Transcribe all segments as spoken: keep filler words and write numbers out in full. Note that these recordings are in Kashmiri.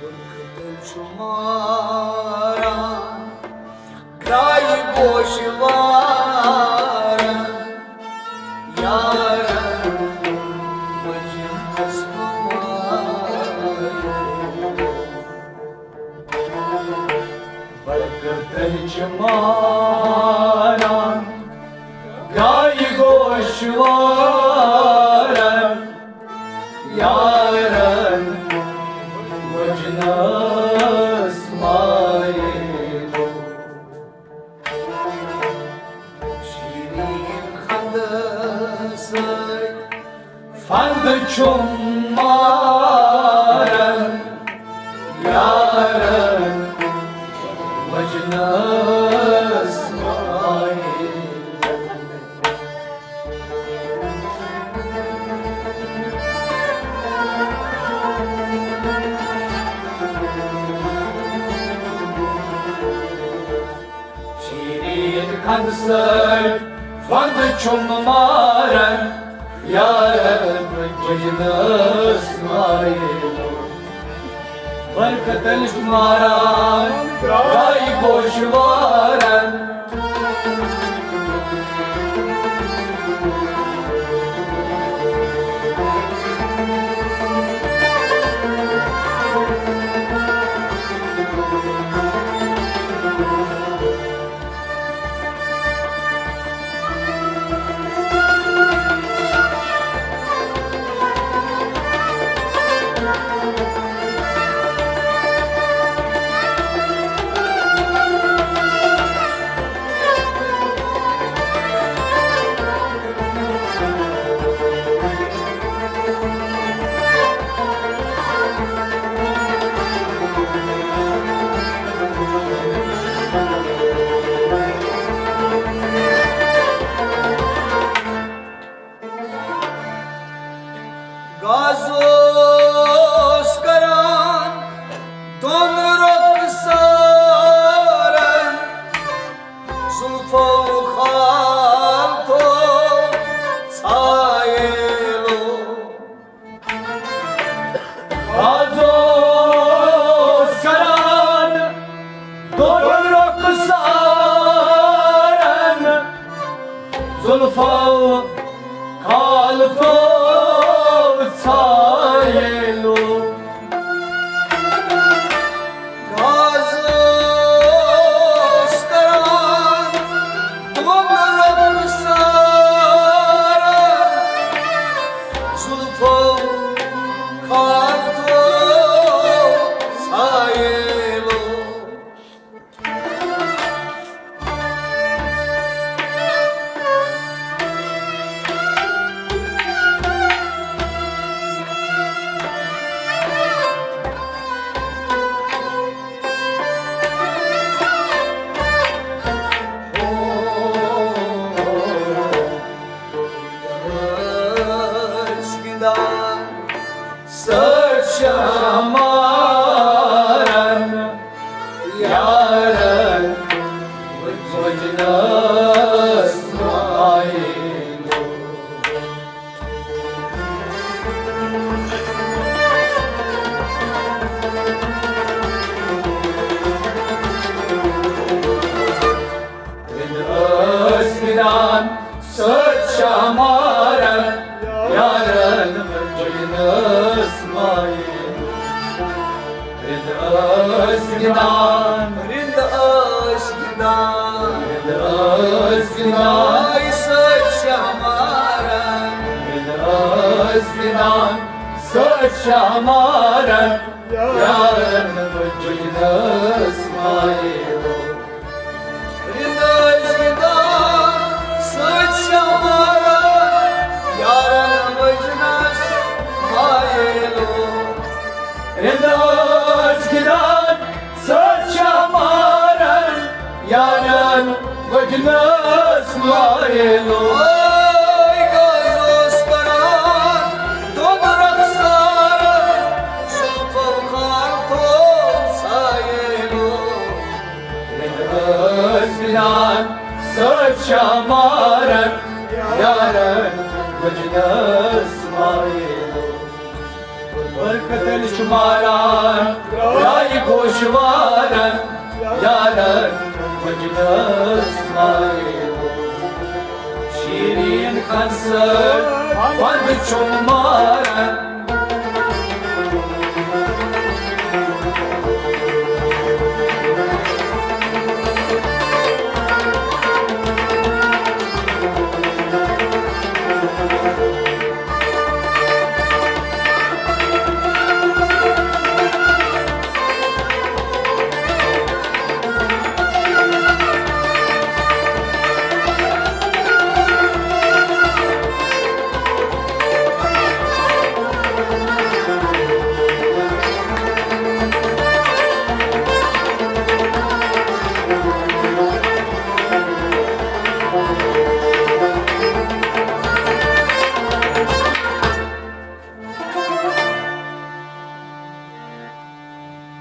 برکتن چھُ ماران، گرٛایہِ گوش وارن، یارن مجلس مارن۔ برکتن چھِ ماران، گرٛایہِ گوش وارن، یارن مجلس مایلو۔ شیرین خندٕ سۭتۍ فند چھُم مارن، یارن مجلس مایلو۔ شیرین خندٕ سۭتۍ فند چھُم مارن، یارن مجلس مایلو۔ برکتن چھُ ماران، گرٛایہِ گوش وارن۔ گاز اوس کران دۄن رۄخسارن، زُلفو خال تھوو ژھایلو۔ گاز اوس کران دۄن رۄخسارن، زُلفو خال تھوو ژھایلو۔ گاز اوس کران دۄن رۄخسارن، زُلفو خال تھوو ژھایلو۔ ٲسۍ گِنٛدان سٲتۍ شامارن، یارن مجلس مایلو۔ رِنٛد ٲسۍ گِنٛدان سٲتۍ شامارن، یارن مجلس مایلو۔ رِنٛد ٲسۍ گِنٛدان، رِنٛد ٲسۍ گِنٛدان، رِنٛد ٲسۍ گِنٛدان۔ آے سٲتۍ شامارن، رِنٛد ٲسۍ گِنٛدان سٲتۍ شامارن، یارن مجلس مایلو۔ رِنٛد ٲسۍ گِنٛدان سٲتۍ شامارن، یارن مجلس مایلو۔ رِنٛد ٲسۍ گِنٛدان سٲتۍ شامارن، یارن مجلس مایلو۔ ٲے گاز اوس کران دۄن رۄخسارن، زُلفو خال تھوو ژھایلو۔ رِنٛد ٲسۍ گِنٛدان سٲتۍ شامارن، یارن مجلس مایلو۔ قتل چھُ ماران، راے گوش وارن، یارن مجلس مارے۔ شیرین خان سر، پند چھُ ماران۔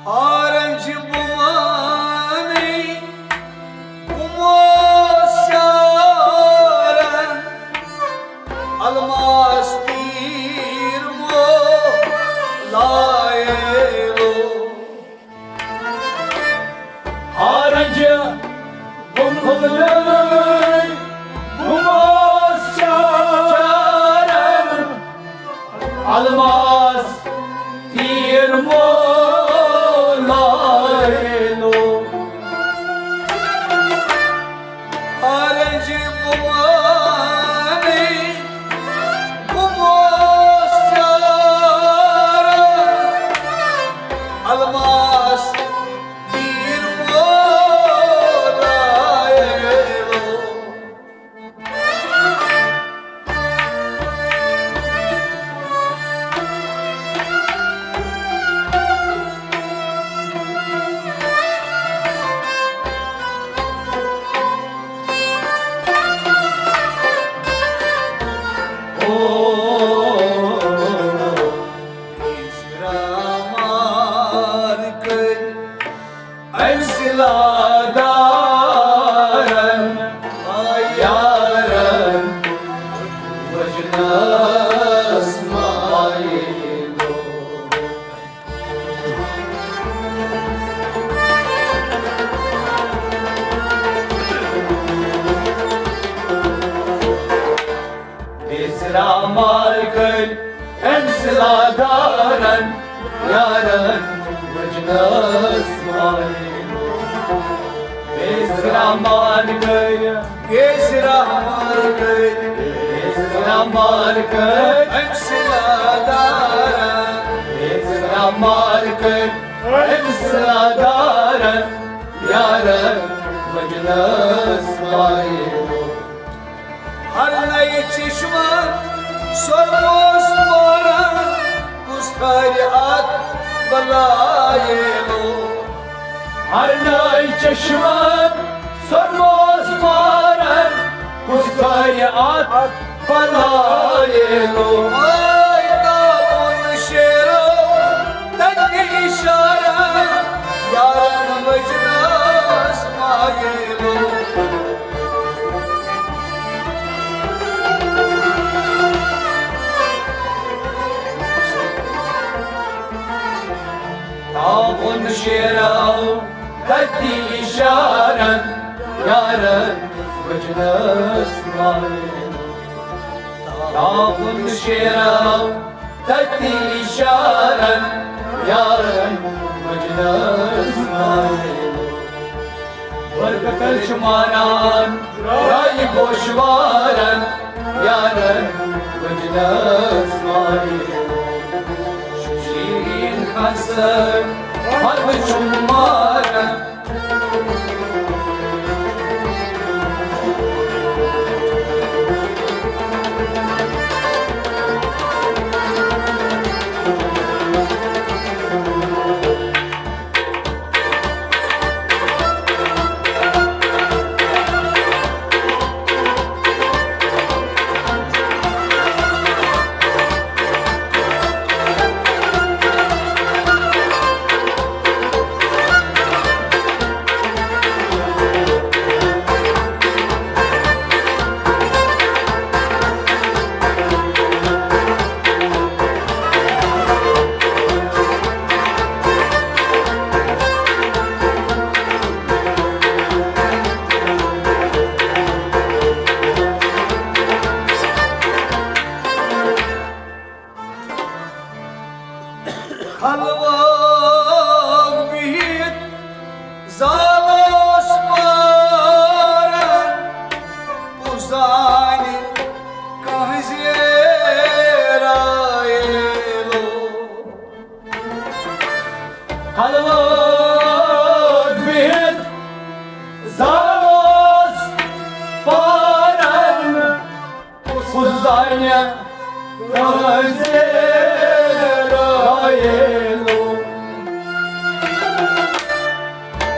ہارنج بوانی، بومو سیارن، الماس تیر مو لائے لو۔ ہارنج بومو، بومو سیارن، الماس تیر مو لائے لو۔ ہارنج بوانی، بومو سیارن، الماس تیر مو لائے لو۔ او، ہجرا مار کٔرۍ أمۍ سٕلادارن، یارن، وجنس مایلو۔ بیسرا مار کٔرۍ أمۍ سٕلادارن، یارن وجنس مایلو۔ بیسرا مار کٔرۍ، بیسرا مار کٔرۍ، بیسرا مار کٔرۍ أمۍ سٕلادارن، بیسرا مار کٔرۍ أمۍ سٕلادارن، یارن وجنس مایلو۔ ہر نئے چشمہ سرموس پورن، کُس تھارِ اتھ بلایلو۔ ہر نئے چشمہ سرموس پورن، کُس تھارِ اتھ بلایلو۔ آے تاوُن شیرو تتہِ اشارن، یارن وجنس مایلو۔ تاوُن شیرو تتہِ اشارن، یارن وجنس مایلو۔ تاوُن شیرو تتہِ اشارن، یارن وجنس مایلو۔ برکتل چھُ مانان راے گوش وارن، یارن وجنس مایلو۔ شیرین خان سر، حق چھُ ماران۔ بِہِتھ زالوس پارن، کُس زانہِ کانٛہہ زیرایلو۔ خلوت بِہِتھ زالوس پارن، کُس زانہِ کانٛہہ زیرایلو۔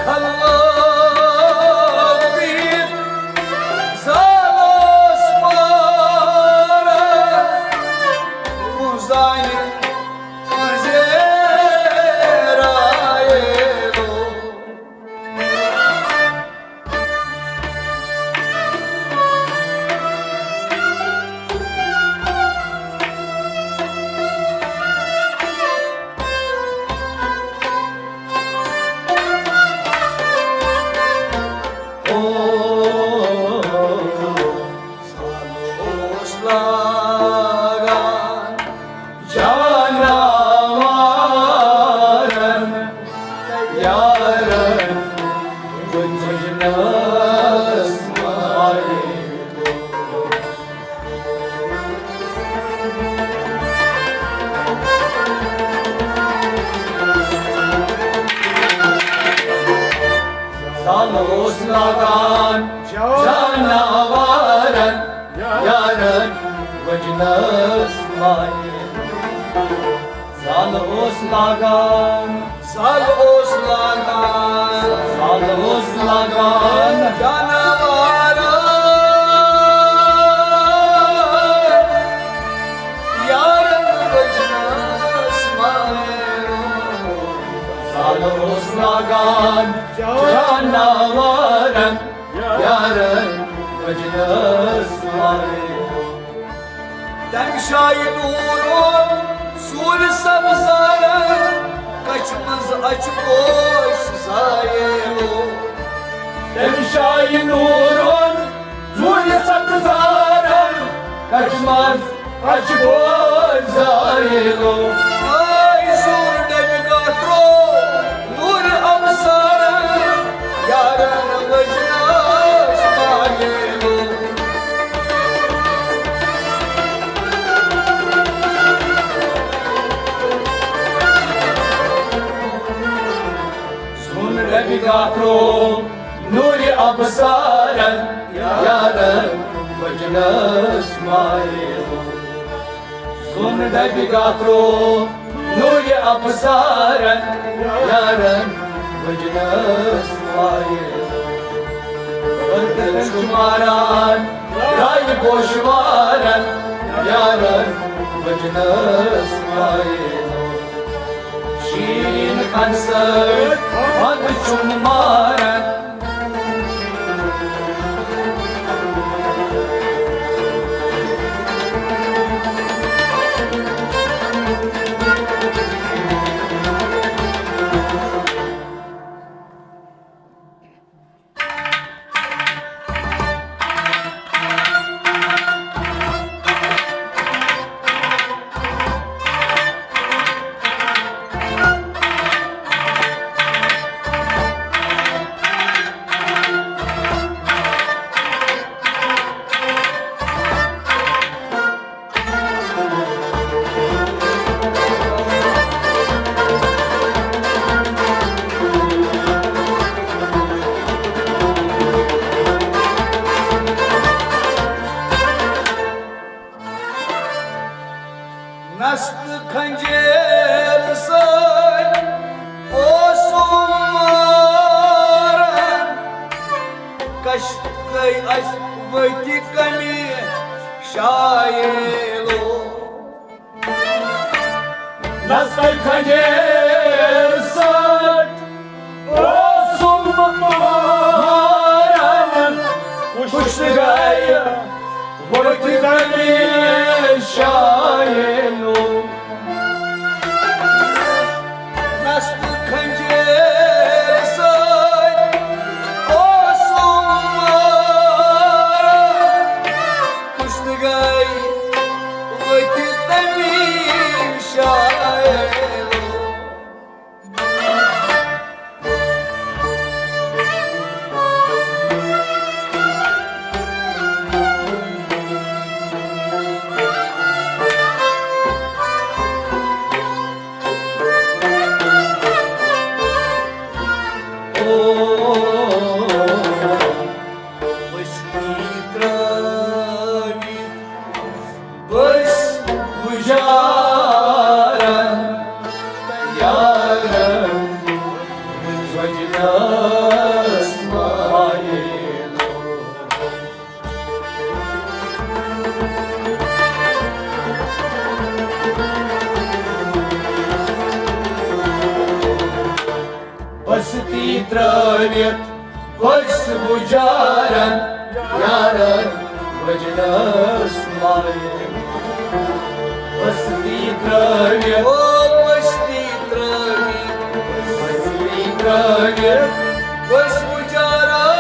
خلوت بِہِتھ زالوس پارن، کُس زانہِ کانٛہہ زیرایلو۔ او، سال اوس لاگان جاناوارن، یارن وٕچھنس مارِ۔ سال اوس لاگان جاناوارن، یارن وٕچھنس مارِ۔ سال اوس لاگان، سال اوس لاگان، سال اوس لاگان جاناوارن، یارن وٕچھنس مارِ۔ سال اوس لاگان جاناوارن، یارن وٕچھنس مارِ۔ تمہِ شایہِ نوٗرُن سوٗرِ سبزارن، کچھِ منٛز اچھِ پوش زایلو۔ تمہِ شایہِ نوٗرُن سوٗرِ سبزارن، کچھِ منٛز اچھِ پوش زایلو۔ آے زوٗر ڈبہِ گاترو نوٗرِ ابصارن، یارن وٕچھنس مارِ۔ سون ربِ گاترو نورِ ابصارن، یارن وٕچھنس مارِ۔ سون ربِ گاترو نورِ ابصارن، یارن وٕچھنس مارِ۔ أدرَن چھُ ماران رایہِ گوشوارن، یارن وٕچھنس مارِ۔ شیرین خنہٕ سۭتۍ خۄند چھُم ماران۔ نستہٕ کھنجر سۭتۍ اوسُم ماران، کشتٕے اَسہِ ؤتھِ کمہِ شایلو۔ نستہٕ کھنجر سۭتۍ اوسُم ماران، کُشتہٕ گے ؤتھِ کمہِ شایلو۔ نستہٕ کھنجر سۭتۍ اوسُم ماران، کُشتہٕ گے ؤتھِ تمہِ شایلو۔ ترٲوِتھ بس گُزارن یارن وجنس ماے۔ بستی ترٲوِتھ، او بستی ترٲوِتھ، بستی ترٲوِتھ بس گُزارن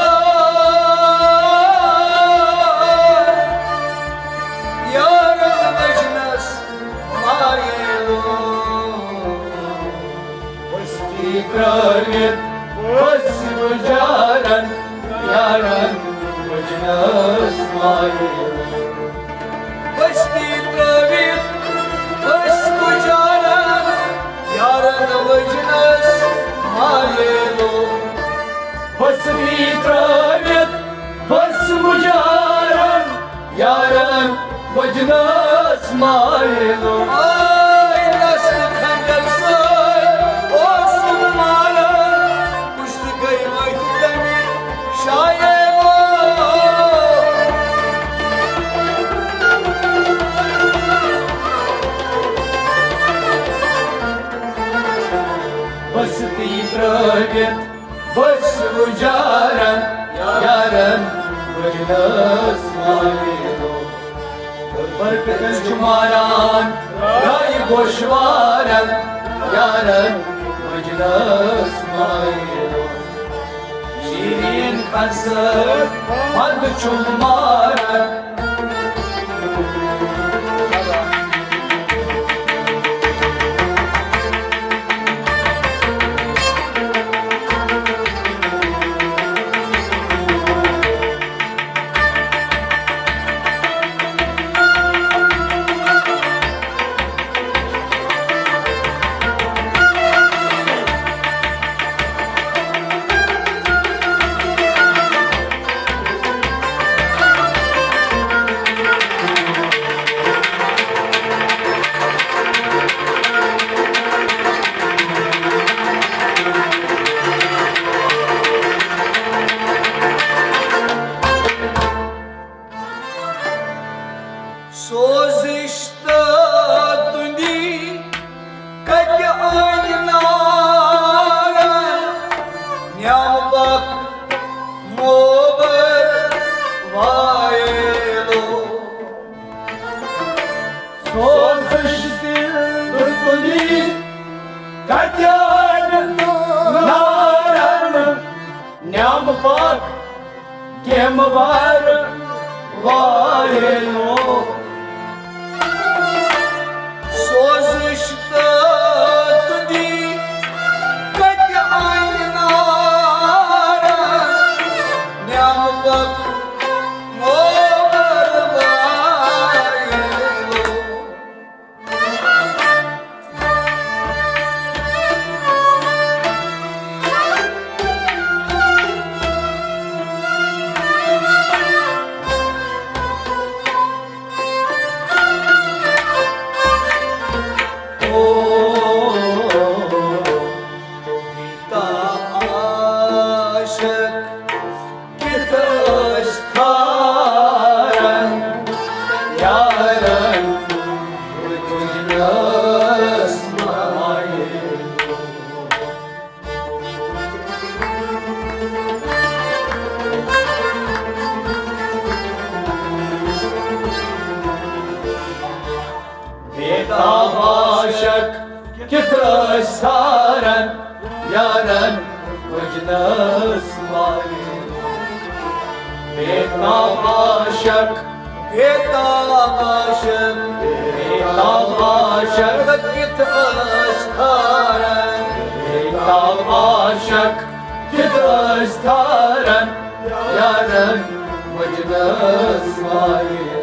یارن وجنس ماے۔ بستی ترٲوِتھ بس گُزارن یارن وجنس ماے۔ بستی ترٲوِتھ بس گُزارن یارن وجنس ماے۔ بستی ترٲوِتھ بس گُزارن یارن وجنس ماے۔ آے نسل کھنڈر سۭتۍ اوسُم ماران، پُشتہٕ گٔے مٔتۍ تَمہِ شایے۔ بستی ترٲوِتھ بس گُزارن یارن وجنس ماے۔ بربر پتن چھُ ماران رایہِ گوشوارن یارن وجنس ماے۔ شیرین خنسر مند چھُم مارن۔ سوزش تہٕ تُندی کتہِ أنۍ نارن، نیام پکھ موبر وایلو۔ سوزش تہٕ تُندی کتہِ أنۍ نارن، نیام پکھ کیموار وایلو۔ سوزش تہٕ تُندی کتہِ أنۍ نارن، نیام پکھ موبر وایلو۔ عاشق کِتھ ٲسۍ تھارن یارن وجنس ماے۔ بے تاب عاشق کِتھ ٲسۍ تھارن یارن وجنس ماے۔ بے تاب عاشق، بے تاب عاشق، بے تاب عاشق کِتھ ٲسۍ تھارن، بے تاب عاشق کِتھ ٲسۍ تھارن یارن وجنس ماے۔